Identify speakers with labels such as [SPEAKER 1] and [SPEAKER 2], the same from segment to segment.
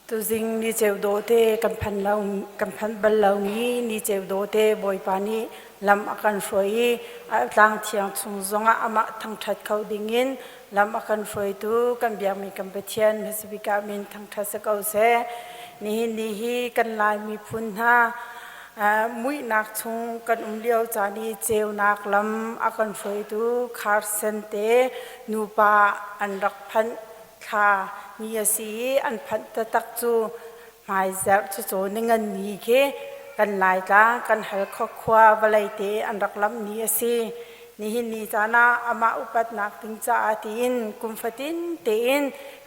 [SPEAKER 1] Tuzing ni ceu dawh te kan phan lo kan phanh bal lomi ni ceu dawh te Bawipa nih lam a kan hruai i a tlang thiang chung zongah amah thangṭhat kho dingin lam a kan hruaitu kan biakmi kan Pathian hmasabik ah min thangṭhat si ko seh. Nihin ni hi kan Lai miphun hna muihnak chung kan um lio caan i ceunak lam a kan hruaitu Carson te nupa an rak phanh thla ni a si i an phanh taktak cu hmaizarh cucu ningan ni khi kan Laitlang kan Halkha khua vawlei te an rak lamh ni a si. Nihin ni caan ah amah upatnak ding caah tiin kum fatin tein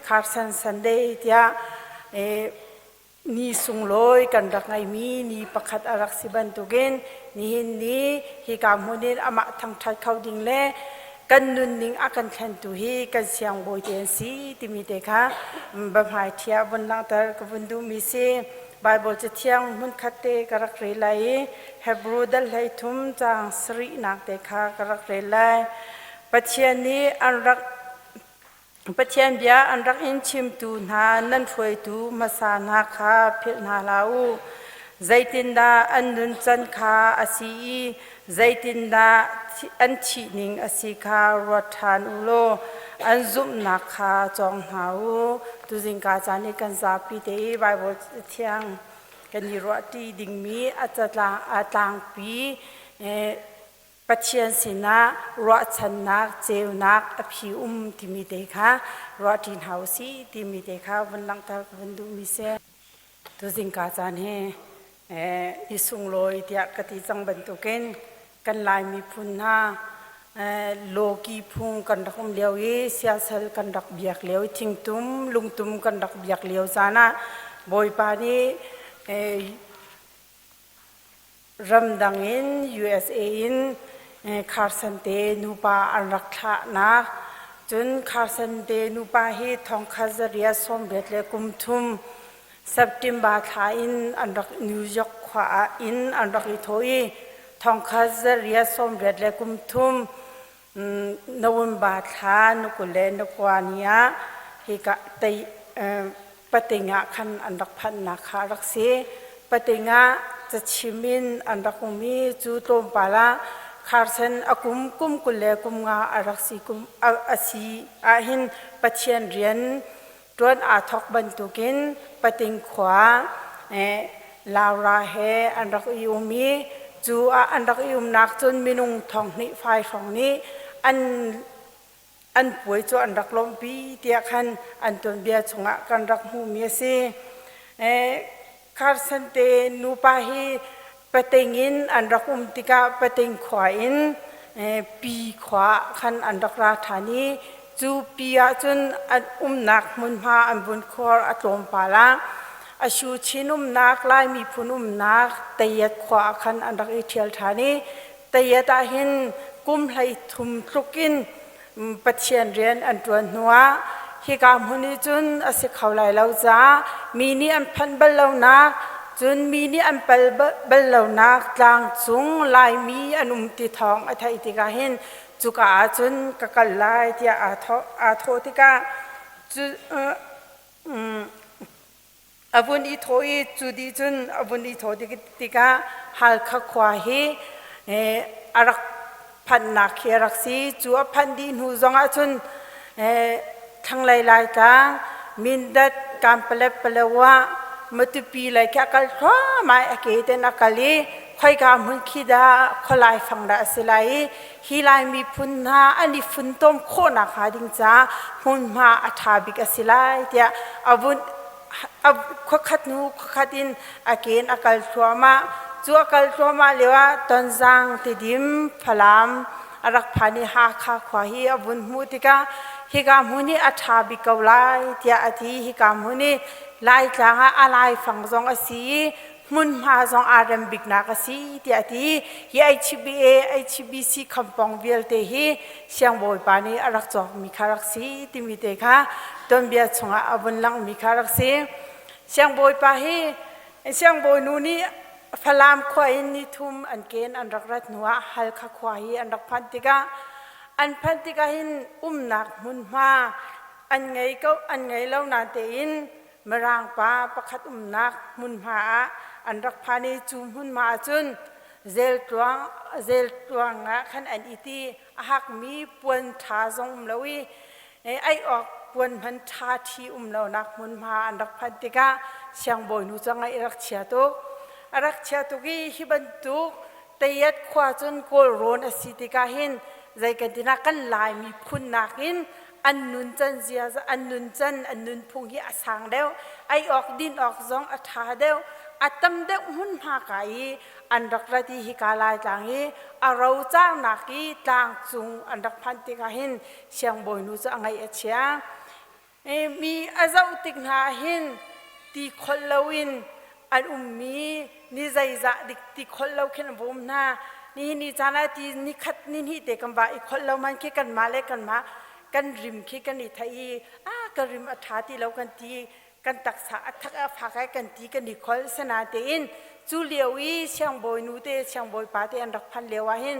[SPEAKER 1] Carson Sunday tiah ni sunglawi kan rak ngeimi ni pakhat a rak si bantukin nihin ni hika hmun in amah thangṭhat kho ding le kan nunning a kan thlentu hi kan siangbawi te an si timi te kha biahmai ṭhia vun langhter ka vun duhmi si. Bible cathiang hmunkhat te ka rak rel lai i Hebrew dal 13 caang sarihnak te kha ka rak rel lai. Pathian nih an rak Pathian bia an rak in chimtu hna nan hruaitu hmasa hna kha philh hna hlah u. Zeitindah an nuncan kha a si i zeitindah an thihning a si kha ruat ṭhan u law an zumhnak kha cawng hna u. Tuzingka caan i kan zapi te i Baibal thiang kan i ruahṭi dingmi a catlang a tlangpi Pathian sinah ruahchannak ceunak a phi um timi te kha ruahṭi hna u sih timi te kha vun langhter ka vun duhmi si. Tuzingka caan hi i sunglawi tiah ka ti cang bantukin kan Lai miphun hna lawki phung kan rak um lio i siasal kan rak biak lio i thingtum lungtum kan rak biak lio caan ah Bawipa nih Ramdang in USA in Carson te nupa an rak thlahnak. Cun Carson te nupa hi thongkhat zaria sawmriat le kum thum September thla in an rak New York khua ah in an rak i thawh i thongkhat zaria sawmriat le kum thum November thla ni kul le ni kua ni ah hika tei pating ah khan an rak phanhnak kha a rak si. Pating ah cachim in an rak um i cu tlawmpal ah Carson a kum kum kul le kum nga a rak si kum a si ahhin Pathian rian ṭuan aa thawk bantukin Pating khua Laura he an rak i um i cu ah an rak i umnak cun minung thong hnih fai hrawng nih an an puai cu an rak lawmhpi tiah khan an tuanbia chungah kan rak hmuhmi a si. Carson te nupa hi pating in an rak um tikah pating khua in pi khua khan an rak ra ṭhan i cu pi ahcun an umnak hmunhma an vun khuar a tlawmpal ah a shu chin umnak Lai miphun umnak Tayat khua ah khan an rak i ṭhial ṭhan i Tayat ah hin kum hlei thum tluk in Pathian rian an ṭuan hnuah hika hmun i cun a si kho lai lo caah mi nih an phanh bal lonak cun mi nih an pal bal lonak tlang cung Laimi an um ti thawng a theih tikah hin cuka ah cun ka kal lai tiah aa thawh aa thawh tikah cu A vun i thawh i cu dih cun a vun i thawh tikah Halkha khua hi a rak phanhnak khi a rak si. Cu a phanh dih hnu zongah cun thlanglei Laitlang, Mindat, Kanpalet, Palawa, Matupi lei khi a kal thluahmah i a ke ten a kal i khoika hmun khi dah khualai fang dah a si lai i hi Lai miphun hna an i funtom khawhnak hnga ding caah hmunhma a ṭha bik a si lai tiah a vun khuakhat hnu khuakhat in a ken a kal thluahmah. Cu a kal thluahmah lioah Tonzang, Tidim, Falam a rak phan i Hakha khua hi a vun hmuh tikah hika hmun hi a ṭha bik ko lai tiah a ti. Hika hmun hi Laitlang ah a laifang zong a si i hmunhma zong aa rem biknak a si tiah a ti. Hi HBA, HBC khampong vialte hi siangbawipa nih a rak cawkmi kha rak si timi te kha tuanbia chungah a vun langhmi kha rak si. Siangbawipa hi siangbawinu nih Falam khua in ni thum an ken an rak rat hnuah Halkha khua hi an rak phanh tikah an phanh tikah hin umnak hmunhma an ngei ko an ngei lo nain tein. Mirang pa pakhat umnak hmunhma ah an rak phan i cu hmunhma ah cun zeltluang zeltluang ah khan an i ti. A hakmi puan ṭha zong um lo i ei awk puan hman ṭha ṭhi um lonak hmunhma an rak phanh tikah siangbawinu cu ngaih a rak chia tuk. A rak chia tuk i hi bantuk Tayat khua cun Kawlrawn a si tikah hin zei kan tinak kan Lai miphun nakin an nun can zia an nun can an nunphung hi a sang deuh ei awk din awk zong a ṭha deuh a tam deuh hmunhma ka i an rak rat i hika Laitlang i a rocarnak i tlangcung an rak phanh tikah hin siangbawinu cu a ngaih a chia. Mi a zoh tik hna ah hin ti kholh loin an ummi ni zeizah dik ti kholh lo khin an va um hna. Nihin ni caan ah ti nikhat nihnih te kan va i kholh lo man khi kanmah le kanmah kan rim khi kan i theih i ah ka rim a ṭha ti lo kan ti kan taksa a thak a fak ai kan ti kan i khol sana tein cu lio i siangbawi nu te siangbawi pa te an rak phan lio ah hin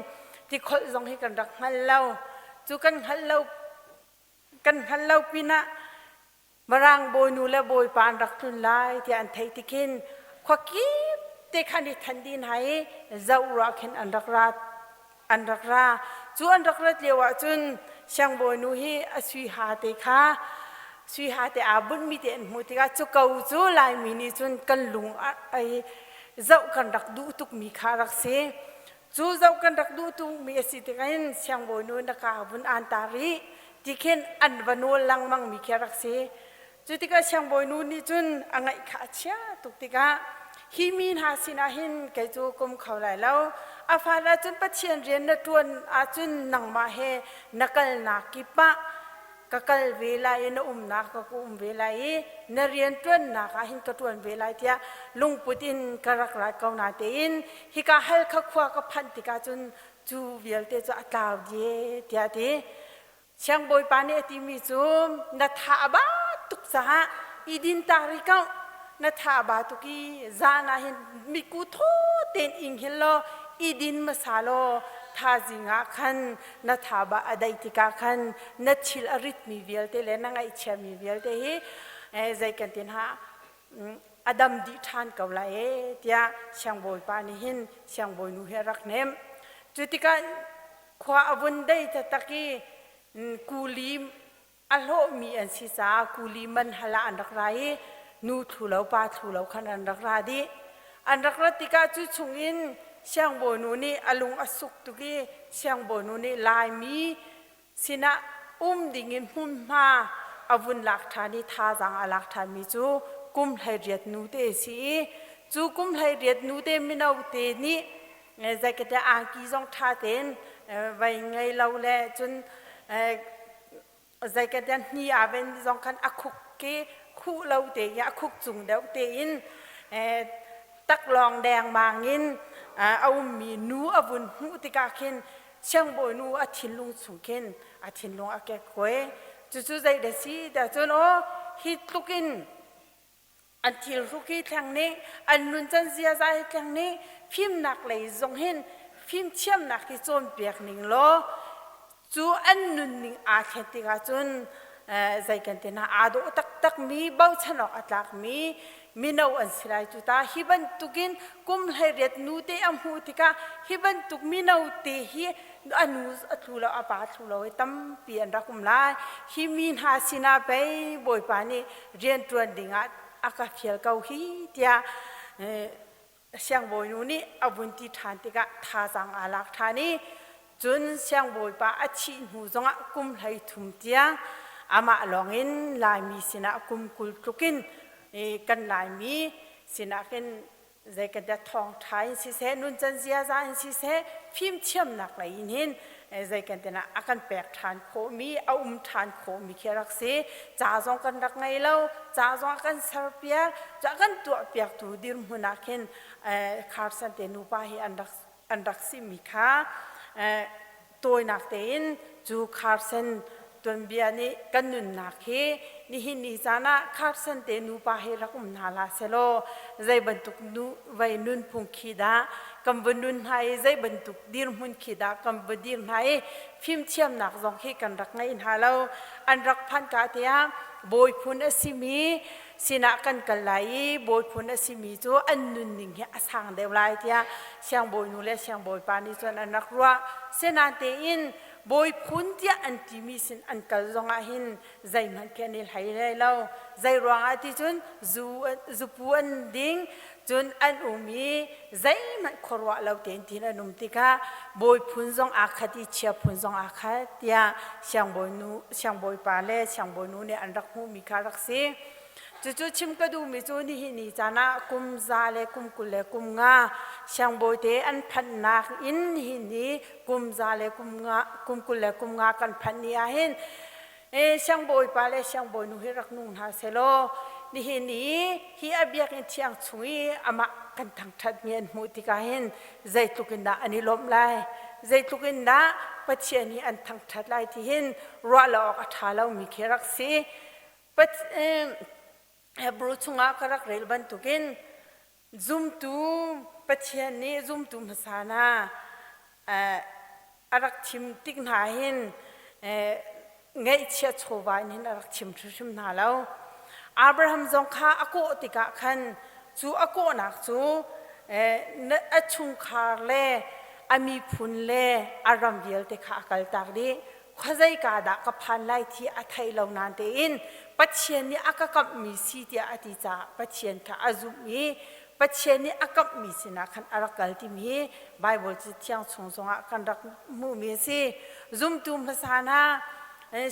[SPEAKER 1] ti kholh zong hi kan rak hngal lo cu kan hngal lo kan hngal lo pinah Mirang bawinu le bawipa an rak tlun lai tiah an theih tikhin khuakip te khan i than dih hna i zoh ruah khin an rak ra an rak ra. Cu an rak rat lio ahcun siangbawinu hi a sui ha te kha sui ha te aa bunhmi te an hmuh tikah cu ko cu Laimi nih cun kan lung ai zoh kan rak duh tukmi kha a rak si. Cu zoh kan rak duh tukmi a si tikah hin siangbawinu na ka vun aan ta rih ti khin an va nawl lengmangmi khi a rak si. Cu tikah siangbawinu nih cun a ngaih kha a chia tuk tikah hi mi hna sinah hin kei cu kum kho lai lo. A fale ahcun Pathian rian na ṭuan ahcun nangmah he na kalnak kip ah ka kal ve lai i na umnak ka ka um ve lai i na rian ṭuannak ah hin ka ṭuan ve lai tiah lungput in ka rak rat ko na tein hika Halkha khua ka phanh tikah cun cu vialte cu a tlau die tiah a ti. Siangbawipa nih a timi cu na tha a ba tuk caah i din ta rih ko. Na tha a ba tuk i zan ah hin miku thaw tein ing hin law i din hmasa law thazing ah khan na tha ba a daih tikah khan na thil a ritmi vialte le na ngaihchiami vialte hi zei kan tin ha a dam dih ṭhan ko lai ee tiah siangbawipa nih hin siangbawinu hi a rak hnemh. Cu tikah Khua a vun dei taktak i kuli a hlawhmi an si caah kuli man hal ah an rak ra i nu thlu lo pa thlu lo khan an rak ra dih. An rak rat tikah cu chungin siangbawinu nih a lung a suk tuk i siangbawinu nih Laimi sinah um dingin hmunhma a vun lak ṭhan i thazaang a lak ṭhanmi cu kum 18 nu te a si i cu kum 18 nu te mino te nih Zeikatiah angki zong ṭha tein vei ngei lo le cun zeikatiah hni aa ven zong khan a khuk ki khuh lo te i a khuk cung deuh tein taklawng dengmang in a ummi nu a vun hmuh tikah khin siangbawinu a thinlung chung khin a thinlung a kekkuai. Cucu zei dah si tiah cun aw hi tluk in An thilhruk hi thleng nih an nuncan ziaza hi thleng nih fimnak lei zong hin fimthiamnak hi cawnpiak ning law cu an nunning aa thlen tikah cun zei kan ti hna aa dawh taktakmi bochan awk a tlakmi mino an si lai cu ta hi bantukin kum 18 nu te a hmuh tikah hi bantuk mino te hi a nu a tlu lo a pa thlu lo i tampi an rak um lai hi mi hna sinah pei bawipa nih rianṭuan dingah a ka fial ko hi tiah siangbawinu nih a vun ti ṭhan tikah thazaang aa lak ṭhan i cun siangbawipa a thih hnu zongah kum 13 tiang amah lawngin Laimi sinah kum 20 tlukin kan Laimi sinah khin Zeikandah thawngṭha in siseh, nuncan ziaza in siseh, fimthiamnak lei in hin zeikantin ah a kan pek ṭhan khawhmi, a um ṭhan khawhmi khi a rak si. Ca zong kan rak ngei lo, ca zong a kan serpiak, ca kan tuahpiaktu dirhmun ah khin Carson te nupa hi an rak an rak simi kha tawinak tein cu Carson tuanbia nih kan nunnak hi nihin ni caan ah Carson te nupa hi rak um hna hlah selaw zei bantuk nu vei nunphung khi dah kan va nun hna i zei bantuk dirhmun khi dah kan va dir hna i fimthiamnak zong hi kan rak ngei hna lo an rak phan ka tiah bawi phun a simi. sinah kan kal lai i bawi phun a simi cu an nunning hi a sang deuh lai tiah siangbawinu le siangbawipa nih cun an rak ruah. Senain tein bawi phun tiah an timi sin an kal zongah hin zeihmanh khi an i hlei hlei lo. Zei ruangah ti cun zu zupu an ding cun an um i zeihmanh khuaruah lo tein tin an um tikah bawi phun zong aa khat i chia phun zong aa khat tiah siangbawinu siangbawipa le siangbawinu nih an rak hmuhmi kha rak si. Cucu chim ka duhmi cu nihin ni caan ah kum za le kum 20 le kum nga siangbawi te an phanhnak in nihin ni kum za le kum nga kum 20 le kum nga kan phanh ni ah hin siangbawipa le siangbawinu hi rak nung hna selaw nihin i hi a biakinn thiang chung i amah kan thangṭhatmi an hmuh tikah hin zeitluk in dah an i lawmh lai zeitluk in dah Pathian hi an thangṭhat lai ti hin ruah lo awk a ṭha lomi khi rak si. Hebrew chungah ka rak rel bantukin Zumtu Pathian nih zumtu hmasa hna a rak thim tik hna hin ngaihchia chawva in hin a rak chim hrimhrim hna lo. Abraham zong kha a kawh tikah khan cu a kawhnak cu a chungkhar le a miphun le a ram vialte kha a kaltak dih. Khuazeika dah ka phan lai ti a thei lo nain tein Pathian nih a ka kamhmi si tiah a ti caah Pathian kha a zumh i Pathian nih a kamhmi sinah khan a rak kal timi hi Baibal Cathiang chung zongah kan rak hmuhmi a si. Zumtu hmasa hna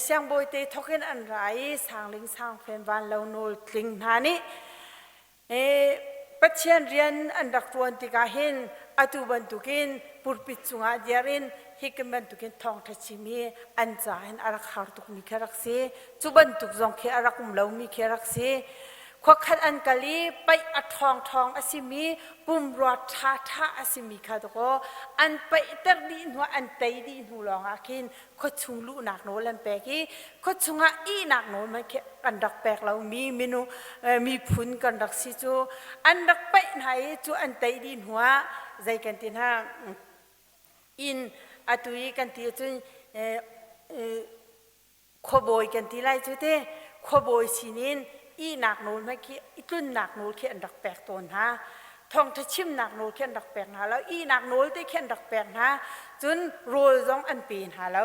[SPEAKER 1] siangbawi te thawk in an ra i sangling sangfen vanlo nawl tling hna nih Pathian rian an rak ṭuan tikah hin atu bantukin pulpit cungah dir in hikin bantukin thawngṭha chim hi an ca hin a rak har tukmi khi a rak si. Cu bantuk zong khi a rak um lomi khi a rak si. Khuakhat an kal i paih a ṭhawngṭhawng a simi pumrua ṭhaṭha a simi kha dakaw an paihter dih hnuah an tei dih hnu lawngah khin khuachung luhnak nawl an pek i khuachung ah ihnak nawl hmanh khi kan rak pek lomi minung miphun kan rak si cu an rak paih hna i cu an tei dih hnu ah zei kan ti hna inn atu i kan ti ahcun khuabawi kan ti lai cu te khuabawi sinin ihnak nawl hmanh khi i tlunnak nawl khi an rak pek tawn hna thawngṭha chimnak nawl khi an rak pek hna lo ihnak nawl te khi an rak pek hna cun rawl zong an pe hna lo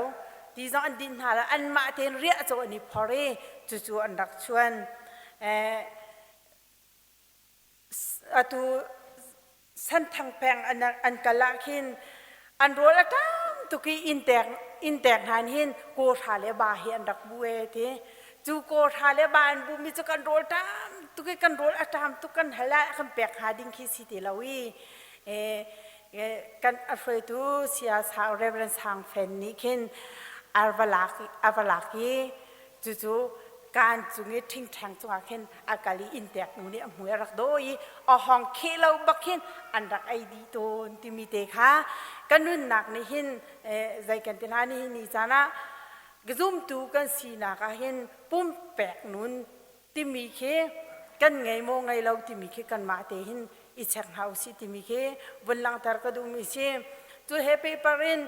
[SPEAKER 1] ti zong an din hna lo anmah tein riah cu an i phor i cucu an rak chuan atu Santhang peng an kal ah khin an rawl a ṭam tuk i inn tek hna hin kawhra le ba hi an rak bu e ti. Cu kawhra le ba an bumi cu kan rawl ṭam tuk i kan rawl a ṭam tuk kan hal ah kan pek hnga ding khi si ti lo i kan a hruaitu Saya Sang Reverend Sang Fen nih khin a va lak i cucu kaan cung i ṭhingṭheng cungah khin a kal i inntek nu nih a hmui a rak dawi i a hong kheh lo bak khin an rak ei dih tawn timi te kha ka nunnak nih hin zei kan ti hna ni ni caan ah zumtu kan sinak ah hin pumpek nun timi khi kan ngei maw ngei lo timi khi kanmah te hin i check hna usih timi khi vun langhter ka duhmi si. Cu he paper in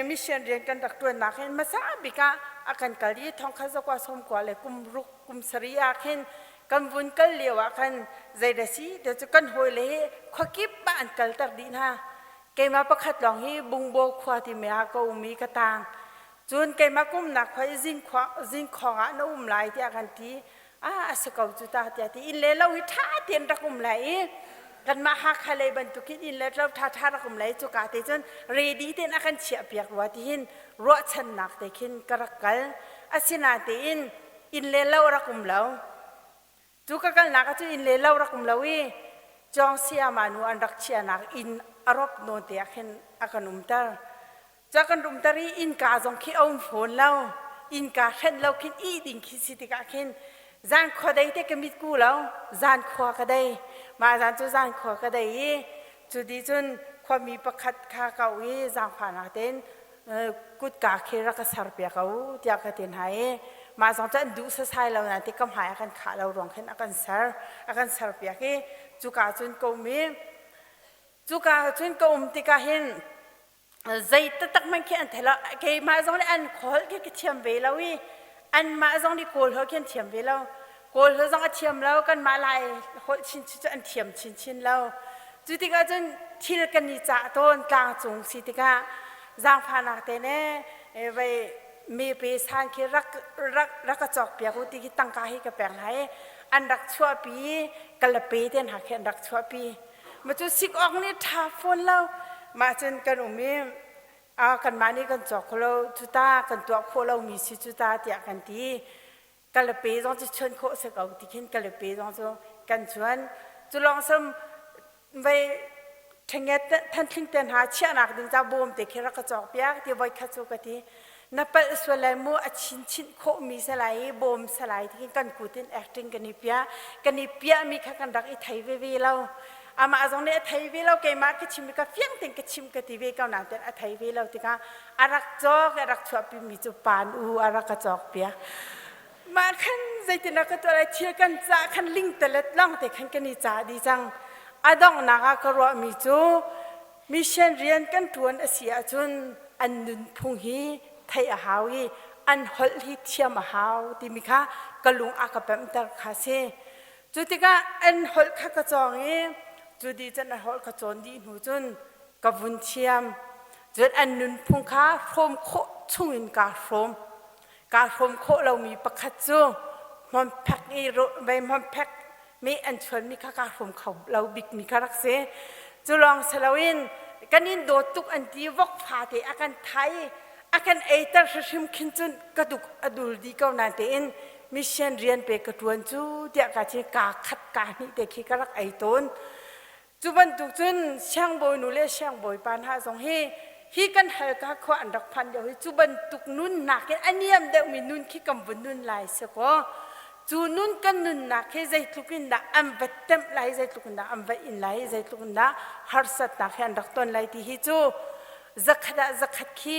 [SPEAKER 1] mission rian kan rak ṭuannak hin hmasa bik ah a kan kal i thongkhat zakua sawmkua le kum ruk kum sarih ah khin kan vun kal lio ah khan zei dah si ti cu kan hawile hi khuakip ah an kalter dih hna. Keimah pakhat lawng hi Bungbo khua timi ah ka um i ka tang. Cun keimah kumnak khua i zingkhawng ah na um lai tiah kan ti. Ah a si ko cu ta tiah ti inn le lo hi ṭha tein rak um lai i kanmah Hakha lei bantukin inn le lo ṭha ṭha rak um lai cuka te cun ready tein a kan chiah piak rua tihin ruahchannak te khin ka rak kal. Asinain tein inn le lo rak um lo. Cu ka kalnak ah cun inn le lo rak um lo i Cawng sayama nu an rak chiahnak inn a rop nawn te ah khin a kan umter. Ca kan rumter i innka zong khi a um fawn lo. Innka hrenh lo khin ih ding khi si tikah khin zan khua dei te ka mit ku lo. Zan khua ka dei. Mah zan cu zan khua ka dei i cu di cun khuami pakhat kha ka auh i zaangfahnak tein kutka khi rak ka ser piak ko tiah ka ti hna i mah zong cu an duh sasai lo nain ti ka hmai a kan khah lo ruang khin a kan ser a kan ser piak i cuka cun ka um i cuka cun ka um tikah hin zei taktak hmanh khi an thei lo keimah zong nih an khawl khi ka thiam ve lo i anmah zong nih kawl holh khi an thiam ve lo. Kawl holh zong a thiam lo, kanmah Lai holh chinchin cu an thiam chinchin lo. Cu tikah cun thil kan i cah tawn tlangcung si tikah zaangfahnak te ne vei mepe san khi rak rak rak ka cawk piak u ti khi tangka hi ka pek hna i an rak chuahpi i kalape te hna khi an rak chuahpi. Ma cu sik awk nih ṭha fawn lo. Mah cun kan um i a kanmah nih kan cawk kho lo cu ta kan tuah khawh lomi si cu ta tiah kan ti. Kalape zong cu chuan khawh si ko ti khin kalape zong cu kan chuan. Cu lawng sam vei ṭhenget thanthling te hna chiahnak ding ca bawm te khi rak ka cawk piak ti voi khat cu ka ti. Na palh sual lai mu a chin chinh khawh mi si lai i bawm si lai ti khin kan kut in acting kan i piah. Kan i piah mi kha kan rak i thei veve lo. Amah zong nih a thei ve lo keimah ka chim i ka fiang tein ka chim ka ti ve ko nain a thei ve lo tikah a rak cawk a rak chuahpi mi cu pan u a rak ka cawk piak. Mah khan zeitin ka tuah lai thil kan cah khan lingtalet lawng te khan kan i cah dih cang. A donghnak ah ka ruahmi cu mission rian kan ṭuan a si ahcun an nunphung hi theih a hau i an holh hi thiam a hau timi kha ka lung a ka pemhter kha si. Cu tikah an holh kha ka cawng i cu dih cun an holh ka cawn dih hnu cun ka vun thiam. Cun an nunphung kha hrawm khawh chungin kaa hrawm. Kaa hrawm khawh lomi pakhat cu hmonphek i vei hmonphek meh an chuanmi kha kaa hrawm kho lo bikmi kha rak si. Cu lawng si loin kan in dawt tuk an ti vok fate a kan thai i a kan eiter hrimhrim khin cun ka duk a dul dih ko nain tein mission rian pe ka ṭuan cu tiah ka ci kaa khat kaa hnih te khi ka rak ei tawn. Cu bantuk cun siangbawinu le siangbawipa hna zong hi hi kan halka khua an rak phan lio hi cu bantuk nunnak in a niam deuhmi nun khi kan vun nun lai si kaw cu nun kan nunnak hi zeitluk in dah an va temh lai zeitluk in dah an va in lai zeitluk in dah harsatnak hi an rak ton lai ti hi cu zakhat ah zakhat khi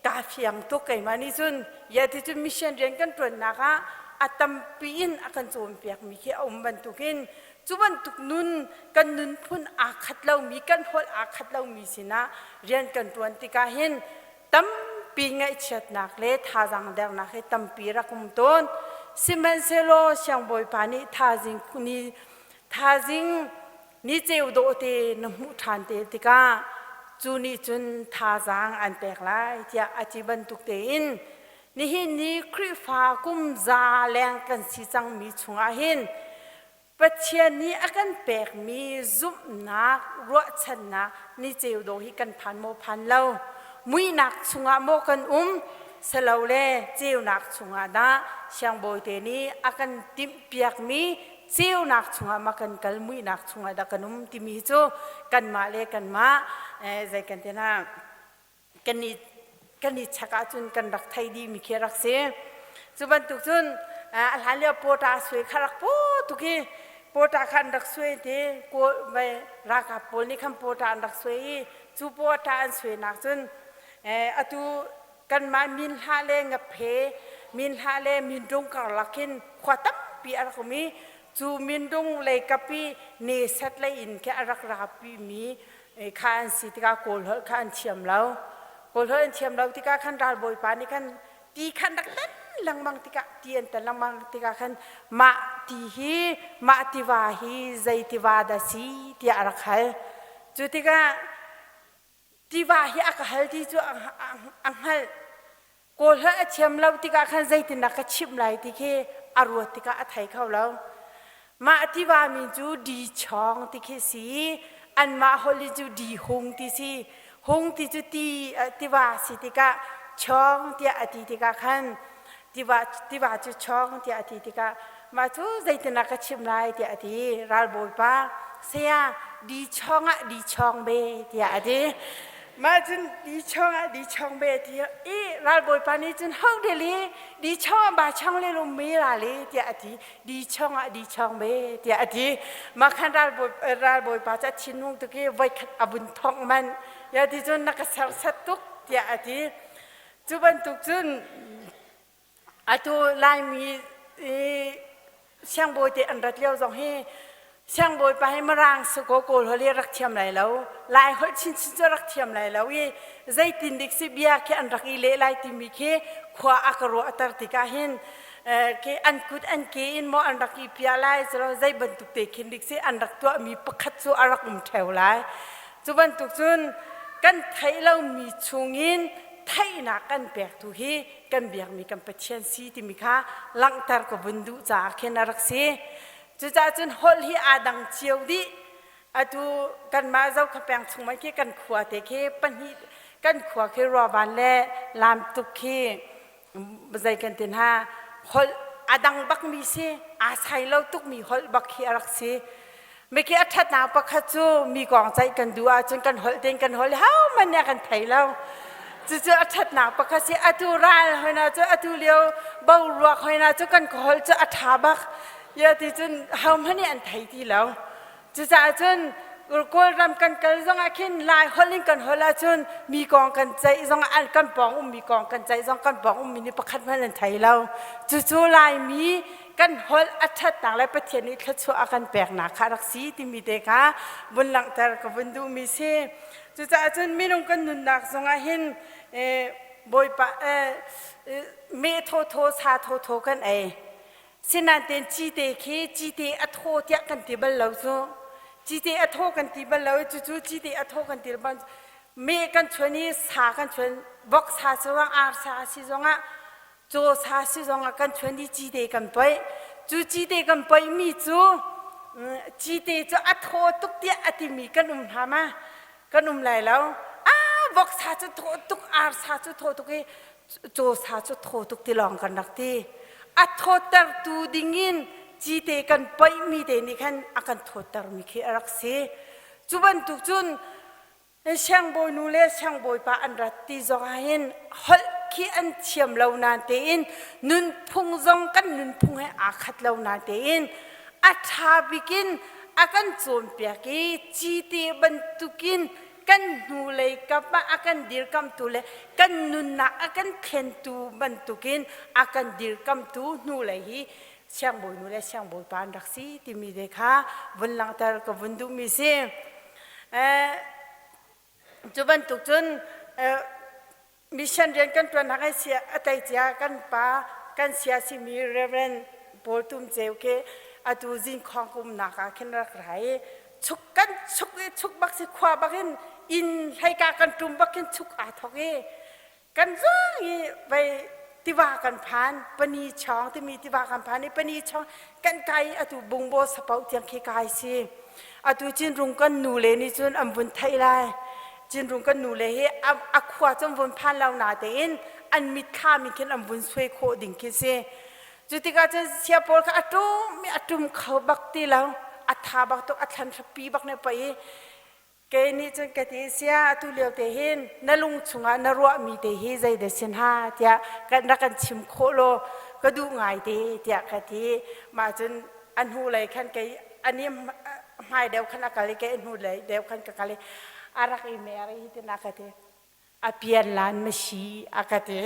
[SPEAKER 1] kaa fiang tuk keimah nih cun ya ti cun mission rian kan ṭuannak ah a tampi in a kan cawnpiakmi khi a um bantukin cu bantuk nun kan nunphun aa khat lomi kan holh aa khat lomi sinah rian kan ṭuan tikah hin tampi ngaihchiatnak le thazaang dernak hi tampi rak um tawn. Sihmanhsehlaw siangbawipa nih thazing ni thazing Ni ceu dawh te na hmuh ṭhan te tikah cu nih cun thazaang an pek lai tiah a ti bantuk tein nihin ni Khrihfa kum za leng kan si cangmi chungah hin Pathian nih a kan pekmi zumhnak ruahchannak ni ceu dawh hi kan phan maw phan lo muihnak chungah maw kan um silole ceunak chungah dah siangbawi nih a kan timhpiakmi ceunak chungah ma kan kal muihnak chungah dah kan um timi cu kanmah le kanmah zei kan ti na kan i kan i chek ahcun kan rak thei dih mi khi rak si. Cu bantuk cun a hlan lio pawta sui kha rak pu tuk i pawta kha an rak sui ti ralkap pawl nih khan pawta an rak sui i cu pawta an sui nak cun atu kanmah min hlah le ngaphe min hlah le mindung karlak hin khua tampi a rak um i cu mindung lei kap i neset lei in khi a rak rapi mi kha an si tikah kawl holh kha an thiam lo. Kawl holh an thiam lo tikah khan ralbawipa nih khan ti khan rak tan lengmang tikah ti an tan lengmang tikah khan mah ti hi mah tiva hi zei tiva dah si tiah a rak hal. Cu tikah tiva hi a ka hal ti cu a hngalh. Kawl holh a thiam lo tikah khan zeitindah ka chimh lai ti khi a ruat tikah a thei kho lo. Mah tiva min cu Di Chawng ti khi si. Anmah holh cu Di Hung ti si. Hung ti cu ti tiva si tikah Chawng tiah a ti tikah khan tiva tiva cu Chawng tiah a ti tikah mah cu zeitindah ka chimh lai tiah a ti. Ralbawipa saya Di Chawng ah Di Chawng be tiah a ti. Mah cun Di Chawng ah Di Chawng be ti i ralbawipa nih cun ho de li Di Chawng ah ba Chawng le lum me ra le tiah a ti. Di Chawng ah Di Chawng be tiah a ti. Mah khan ralbawi ralbawipa cu a thinhung tuk i voikhat a vun thongh manh. Ya ti cun na ka serhsat tuk tiah a ti. Cu bantuk cun Atu Laimi i siangbawi te an rat lio zong hi siangbawi pa hi Mirang si kaw Kawl holh hi rak thiam lai lo. Lai holh chinchin cu rak thiam lai lo i zeitin dik si bia khi an rak i leh lai timi khi khua a ka ruahter tikah hin. Ke an kut an ke in maw an rak i piah lai cilo zei bantuk te khin dik si an rak tuahmi pakhat cu a rak um ṭheo lai. Cu bantuk cun kan theih lomi chungin theihnak kan pektu hi kan biakmi kan Pathian si timi kha langhter ka vun duh caah khin a rak si. Cucaah cun holh hi aa dang cio dih. Atu kanmah Zokhua peng chung man khi kan khua te khi pahnih kan khua khi Ruavan le Lamtuk khi zei kan ti hna holh a dang bakmi si aa sai lo tukmi holh bak khi a rak si. Miki a ṭhatnak pakhat cu mi kong ceih kan duh ahcun kan holh tein kan holh ho man nih a kan thei lo. Cucu a ṭhatnak pakhat si. Atu ral hoina cu atu lio boruak hoina cu kan holh cu a ṭha bak. Ya ti cun ho hmanh nih an thei ti lo. Cucaah cun Kawlram kan kal zongah khin Lai holh in kan holh ahcun mi kong kan ceih zongah an kan pawng ummi kong kan ceih zong kan pawng ummi nih pakhat hmanh an thei lo. Cucu Laimi kan holh a ṭhatnak le Pathian nih thluachuah a kan peknak kha a rak si timi te kha vun langhter ka vun duhmi si. Cucaah cun minung kan nunnak zongah hin Bawipa meh thawthaw sa thawthaw kan ei. Sinain cite khi cite a thaw tiah kan ti bal lo cu. Cite a thaw kan ti bal lo i cucu cite a thaw kan ti bal meh kan chuan i sa kan chuan vok sa si zong ar sa si zongah caw sa si zongah kan chuan i cite kan poih. Cu cite kan poihmi cu cite cu a thaw tuk tiah a timi kan um hna ma? Kan um lai lo. Ah vok sa cu thaw tuk ar sa cu thaw tuk i caw sa cu thaw tuk ti lawng kan rak ti. A thawttertu dingin cite kan poihmi te nih khan a kan thawttermi khi a rak si. Cu bantuk cun siangbawinu le siangbawipa an rat ti zong ah hin holh khi an thiam lo nain tein nunphung zong kan nunphung he aa khat lo nain tein a ṭha bikin a kan cawnpiak i cite bantukin kan hnulei kap ah a kan dirkamtu le kan nunnak a kan thlentu bantukin a kan dirkamtu hnulei hi siangbawinu le siangbawipa an rak si timi te kha vun langhter ka vun duhmi si. Cu bantuk cun mission rian kan ṭuan hak sia a tlei cia kan pa kan sia simi Reverend Paul Tum Ceu khi atu Zinkhawng umnak ah khin rak ra i chuk kan chuk i chuk bak si khua bak in inn hleika kan ṭum bak khin chuk aa thok i kan zuang i vei tiva kan phan pani chawng timi tiva kan phan i pani chawng kan kai atu bungbo sapau tiang khi kai si atu Cinrung kan nu le nih cun an vun theih lai Cinrung kan nu le hi a khua cun vun phan lo na tein an mitthlam in khin an vun suai khawh ding khi si cu tikah cun sia pawl kha a tum i a tum kho bak ti lo a tha bak tuk a thlan hrapi bak ne pei i Kei nih cun ka ti sia atu lio te hin na lung chungah na ruahmi te hi zeidah sin ha tiah kan rak kan chim khawh law ka duh ngai te tiah ka ti. Mah cun a hnu lei khan kei ani hmai deuh khan a kal i kei a hnu lei deuh khan ka kal i a rak i mer i hitin a ka ti. A pian lan ma si a ka ti.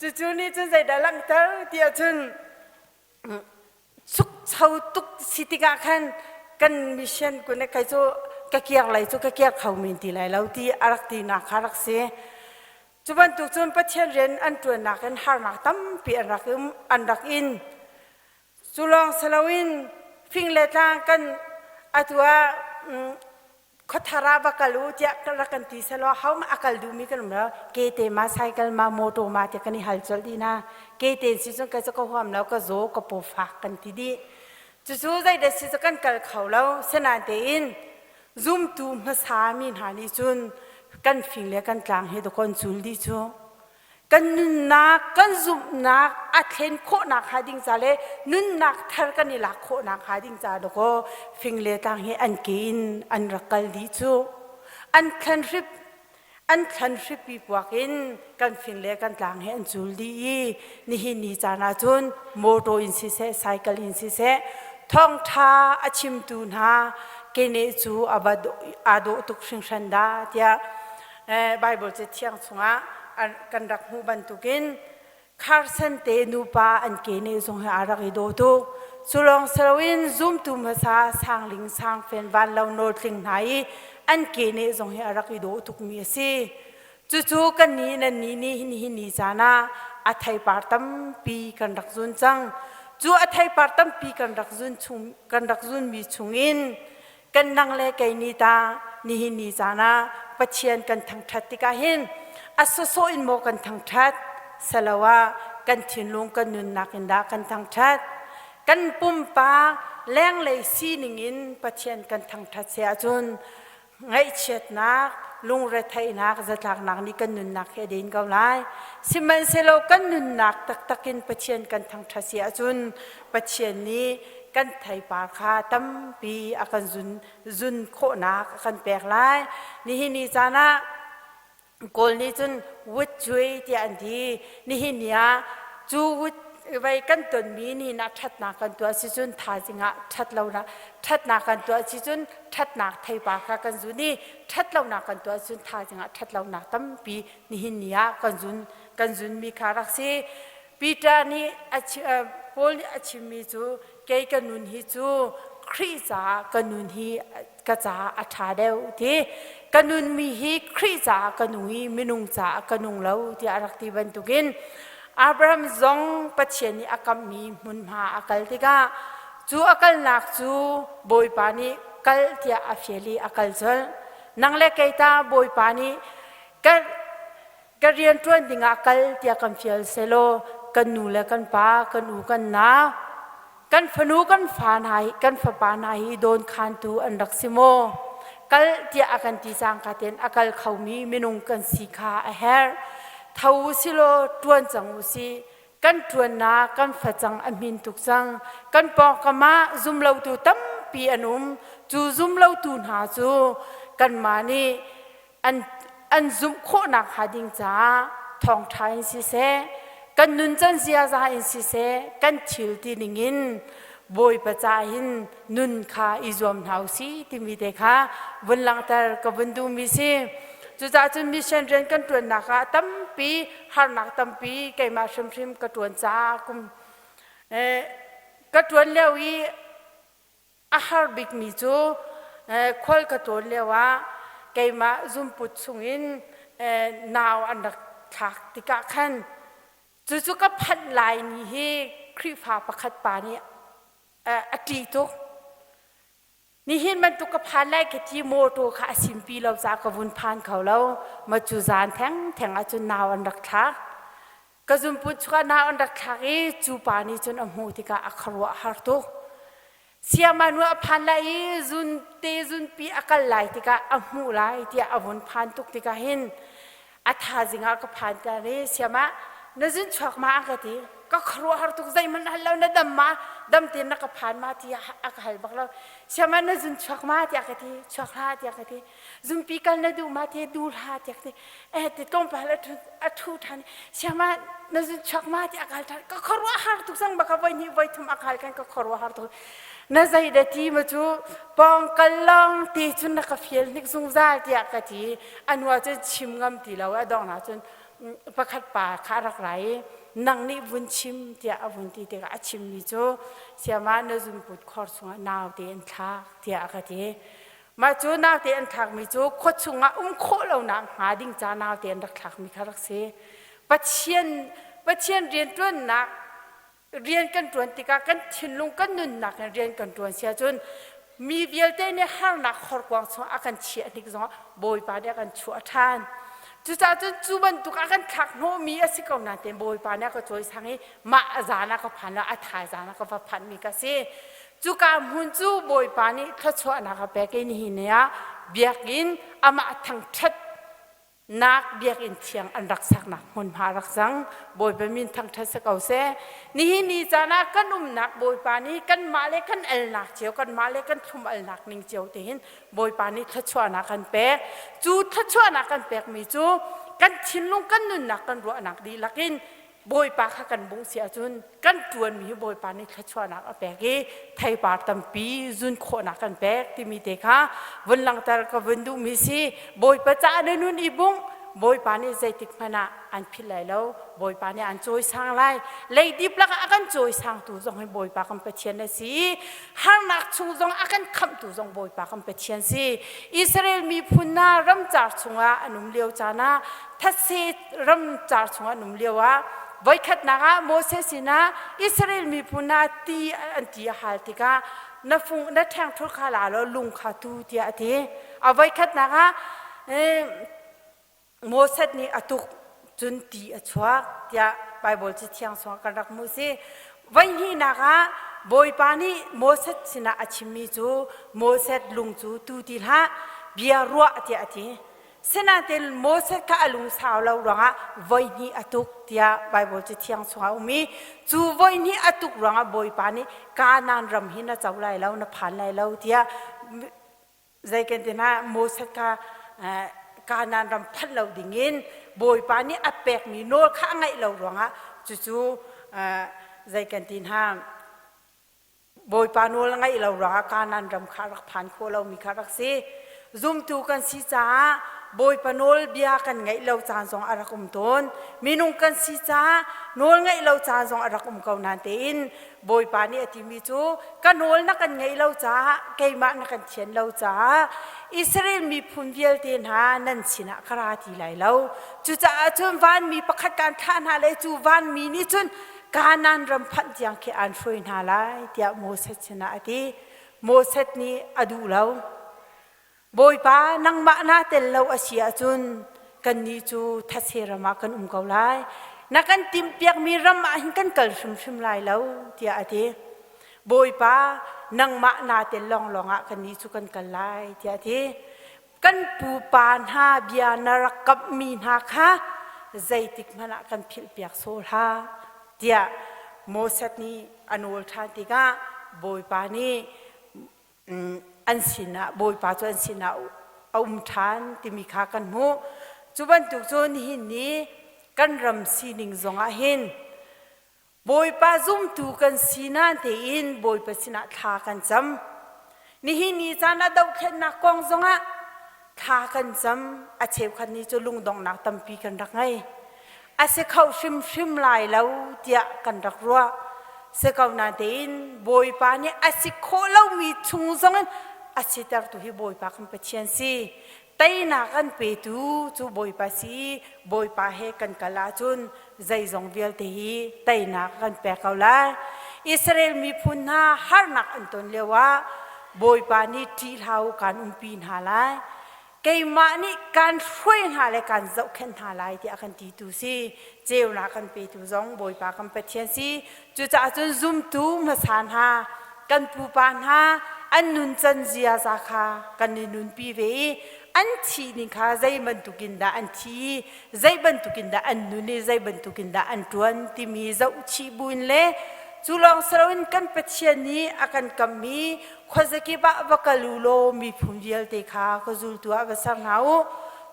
[SPEAKER 1] Cucu nih cun zeidah langhter tiah cun Sukcho tuk si tikah khan kan mission kun kei cu ka kiar lei cu ka kiar kho men ti lai lo ti a rak tinak kha rak si. Cu bantuk cun Pathian rian an ṭuannak in harnak tampi an rak um an rak in. Cu lawng si loin fing le tlang kan atu ah khuathar ah va kal u tiah rak kan ti selaw ho a kal duhmi kan um lo kete ma cycle ma motor ma tiah kan i hal colh dih hna kete si cun kai cu ka huam lo ka zaw ka paw fak kan ti dih cucu zeidah si cu kan kal kho lo sinain tein zumtu hmasa mi hna nih cun kan fing le kan tlang hi dakawn cul dih cu kan nunnak kan zumhnak a thlen khawhnak hnga ding ca le nunnak thar kan i lak khawhnak hnga ding ca dakaw fing le tlang hi an ke in an rak kal dih cu an thlan hrip an thlan hripi puak in kan fing le kan tlang hi an cul dih i nihin ni caan ah cun motor in siseh cycle in siseh thawngtha a chimtu hna keneh cu a va aa dawh tuk hringhran dah tiah Bible Cathiang chungah kan rak hmuh bantukin Carson te nupa an ke ne zong hi aa rak i daw tuk. Cu lawng si loin zumtu hmasa Sangling Sangfen Vanlo Nawltling hna i an ke ne zong hi a rak i daw tukmi a si. Cucu kan nih nan nih nih nihin ni caan ah a theipar tampi kan rak zun cang. Cu a theipar tampi kan rak zun chung kan rak zunmi chungin kan nang le kei nih ta nihin ni caan ah Pathian kan thangṭhat tikah hin a sawsawh in maw kan thangṭhat saloah kan thinlung kan nunnak in dah kan thangṭhat kan pumpak lenglei sining in Pathian kan thangṭhat si ahcun ngaihchiatnak, lungretheihnak, zatlaknak nih kan nunnak hi a den ko lai. Sihmanhsehlaw kan nunnak taktak in Pathian kan thangṭhat si ahcun Pathian nih kan theipar kha tampi a kan zun, zun khawhnak a kan pek lai. Nihin ni caan ah Kawl nih cun wutcui tiah an ti. Nihin ni ah cu wut vei kan tonmi nihin ah ṭhatnak kan tuah si cun thaizing ah ṭhat lonak ṭhatnak kan tuah si cun ṭhatnak theipar kha kan zun i ṭhat lonak kan tuah cun thaizing ah ṭhat lonak tampi nihin ni ah kan zun kan zunmi kha rak si. Peter nih a Paul nih a chimmi cu kei ka nun hi cu Khrih caah ka nun hi ka caah a ṭha deuh ti ka nunmi hi Khrih caah ka nung i minung caah ka nung lo tiah a rak ti bantukin Abraham zong Pathian nih a kamhmi hmunhma a kal tikah cu a kalnak cu Bawipa nih kal tiah a fial i a kal colh. Nang le kei ta Bawipa nih ka ka rian ṭuan dingah kal tiah kan fial selaw kan nu le kan pa kan u kan nau kan fanu kan fa hna hi kan fapa hna hi dawnkhantu an rak si maw kal tiah a kan ti cangka tein a kal khomi minung kan si kha a herh tho u si law ṭuan cang u si kan ṭuannak kan facang a hmin tuk cang kan pawngkam ah zumlotu tampi an um cu zumlotu hna cu kanmah nih an an zumh khawhnak hnga ding caah thawngṭha in siseh kan nuncan ziaza in siseh kan thil ti ningin Bawipa ca hin nun kha i zuam hna u si timi te kha vun langhter ka vun duhmi si. Cucaah cun mission rian kan ṭuannak ah tampi harnak tampi keimah hrimhrim ka ṭuan caah kum ka ṭuan lio i A har bikmi cu khual ka tlawn lioah keimah zunput chungin nau an rak thlak tikah khan cucu ka phanh lai ni hi Khrihfa pakhat pa nih a ṭih tuk. Nihin bantuk ka phan lai ka ti mawṭaw kha a simpi lo caah ka vun phan kho lo. Ma cu zan thengtheng ahcun nau an rak thlak. Ka zunput chungah nau an rak thlak i cu pa nih cun a hmuh tikah a khuaruah a har tuk. Siama nu a phan lai i zun te zunpi a kal lai tikah a hmuh lai tiah a vun phan tuk tikah hin a thazing ah ka phan ta i siama na zun chuak ma a ka ti ka khuaruahhar tuk zeihmanh hal lo na dam ma dam tein na ka phan ma ti a ka hal bak lo siama na zun chuak ma tiah ka ti chuak hlah tiah ka ti zumpi kal na duh ma ti duh hlah tiah ka ti eh ti tlawmpal a ṭhu ṭhan siama na zun chuak ma ti a kal ṭhan ka khuaruah har tuk cang baka voi hnih voi thum a kal kan ka khuaruah har tuk na zei da ti ma cu pawng kal lawng te cun na ka fial hnik zungzal tiah ka ti anua cun chim ngam ti lo a dong na cun pakhat pa kha rak rai nang nih vun chim tiah a vun ti tikah a chimmi cu siama na zunput khor chungah naute an thlak tiah a ka ti Mah cu naute an thlakmi cu khua chungah um khawh lonak hnga ding ca naute an rak thlakmi kha rak si. Pathian Pathian rianṭuannak rian kan ṭuan tikah kan thinlung kan nunnak in rian kan ṭuan si ahcun mi vialte nih harnak horkuang chungah a kan chiah hnik zongah Bawipa nih a kan chuah ṭhan. Cucaah cun cu bantuk a kan thlak hnawhmi a si ko nain Bawipa nih a ka cawisang i mah a zan ah ka phan lo a thaizang ah ka va phanhmi ka si. Cuka hmun cu Bawipa nih thluachuahnak a pek i nihin ni ah biakinn amah thangṭhat nak biakinn thiang an rak saknak hmunhma a rak cang. Bawipa min thangṭhat si ko seh. Nihin ni caan ah kan umnak Bawipa nih kanmah le kan alnak cio, kanmah le kan thlum alnak ning cio te hin Bawipa nih thluachuahnak kan pek. Cu thluachuahnak kan pekmi cu kan thinlung kan nunnak kan ruahnak dihlak in Bawipa kha kan bungh si ahcun kan ṭuanmi hi Bawipa nih thluachuahnak a pek i theipar tampi zun khawhnak kan pek timi te kha vun langhter ka vun duhmi si. Bawipa caah na nun i bungh. Bawipa nih zeitik hmanh ah an philh lai lo. Bawipa nih an cawisang lai. Leidip lakah a kan cawisangtu zong hi Bawipa kan Pathian a si. Harnak chung zong a kan khamhtu zong Bawipa kan Pathian si. Israel miphun hna ramcar chungah an um lio caan ah thatse ramcar chungah an um lio ah voikhatnak ah Moses sinah Israel miphun hna ti an ti a hal tikah na fung na ṭhengṭhul kha la law lung kha tu tiah a ti. A voikhatnak ah Moses nih a tuk cun ti a chuak tiah Baibal Cathiang chungah kan rak hmuh si. Voihnihnak ah Bawipa nih Moses sinah a chimmi cu Moses lung cu tu ti hlah, bia ruah tiah a ti. Sinain Moses kha a lungsau lo ruangah voihnih a tuk tiah Baibal Cathiang chungah a um i cu voihnih a tuk ruangah Bawipa nih Kanaan ram hi na co lai lo, na phan lai lo tiah zei kan ti hna Moses kha Kanaan ram phanh lo dingin Bawipa nih a pekmi nawl kha a ngaih lo ruangah cucu zei kan ti hna Bawipa nawl a ngaih lo ruangah Kanaan ram kha rak phan khawh lomi kha rak si. Zumtu kan si caah Bawipa nawl bia kan ngaih lo caan zong a rak um tawn. Minung kan si caah nawl ngaih lo caan zong a rak um ko nain tein Bawipa nih a timi cu ka nawl na kan ngaih lo caah keimah na kan thian lo caah Israel miphun vialte hna nan sinah ka ra ti lai lo. Cucaah cun vanmi pakhat kaan thlah hna le cu vanmi nih cun Kanaan ram phanh tiang khi aan hruai hna lai tiah Moses sinah a ti. Moses nih a duh lo. Bawipa nangmah naa tel lo a si ahcun kannih cu thetse ram ah kan um ko lai. Na kan timhpiakmi ram ah hin kan kal hrimhrim lai lo tiah a ti. Bawipa nangmah naa tel lawnglawng ah kannih cu kan kal lai tiah a ti. Kan pupa hna bia na rak kamhmi hna kha zeitik hmanh ah kan philhpiak sawh hlah tiah Moses nih a nawl ṭhan tikah Bawipa nih an sinah Bawipa cu an sinah a um ṭhan timi kha kan hmuh. Cu bantuk cu nihin ni kan ram sining zongah hin Bawipa zumtu kan si nain tein Bawipa sinah thla kan cam. Nihin ni caan ah dohthlennak kong zongah thla kan cam. A cheukhat nih cu lungdonghnak tampi kan rak ngei. A si kho hrimhrim lai lo tiah kan rak ruah. Si ko nain Bawipa nih a si khawh lomi chung zongin a sitertu hi Bawipa kan Pathian si. Teinak kan petu cu Bawipa si. Bawipa he kan kal ahcun zeizong vialte hi teinak kan pek ko lai. Israel miphun hna harnak an ton lioah Bawipa nih ṭih hlah u kaan umpi hna lai. Keimah nih kaan hruai hna le kaan zohkhenh hna lai tiah a kan titu si. Ceunak kan petu zong Bawipa kan Pathian si. Cucaah cun zumtu hmasa hna, kan pupa hna an nuncan ziaza kha kan i nunpi ve i an thih ning kha zei bantukin dah an thi i zei bantukin dah an nun i zei bantukin dah an ṭuan timi zohchih buin le cu lawng si loin kan Pathian nih a kan kammi khuazakip ah va kal u law miphun vialte kha ka zultu ah va ser hna u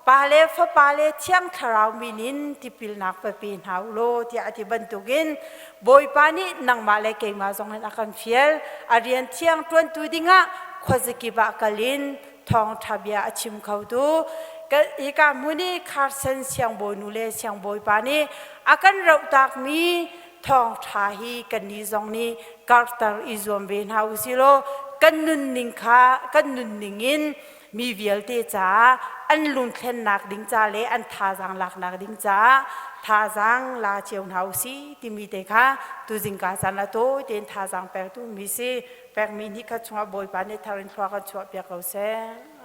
[SPEAKER 1] Pa le Fapa le Thiang Thlarau min in tipilnak va pe hna u law tiah a ti bantukin Bawipa nih nangmah le keimah zong in a kan fial a rian thiang ṭuantu dingah khuazakip ah kal in thawngṭha bia a chim khotu hika hmun i Carson siangbawinu le siangbawipa nih a kan rohtakmi thawngṭha hi kannih zong nih karhter i zuam ve hna u sih law kan nunning kha kan nunning in mi vialte caah an lungthlennak ding ca le an thazaang laknak ding caah thazaang la cio hna u sih timi te kha tuzingka caan ah tawi tein thazaang pektu mi si pekmi ni khat chungah Bawipa nih thar in thlua kan chuah piak ko seh.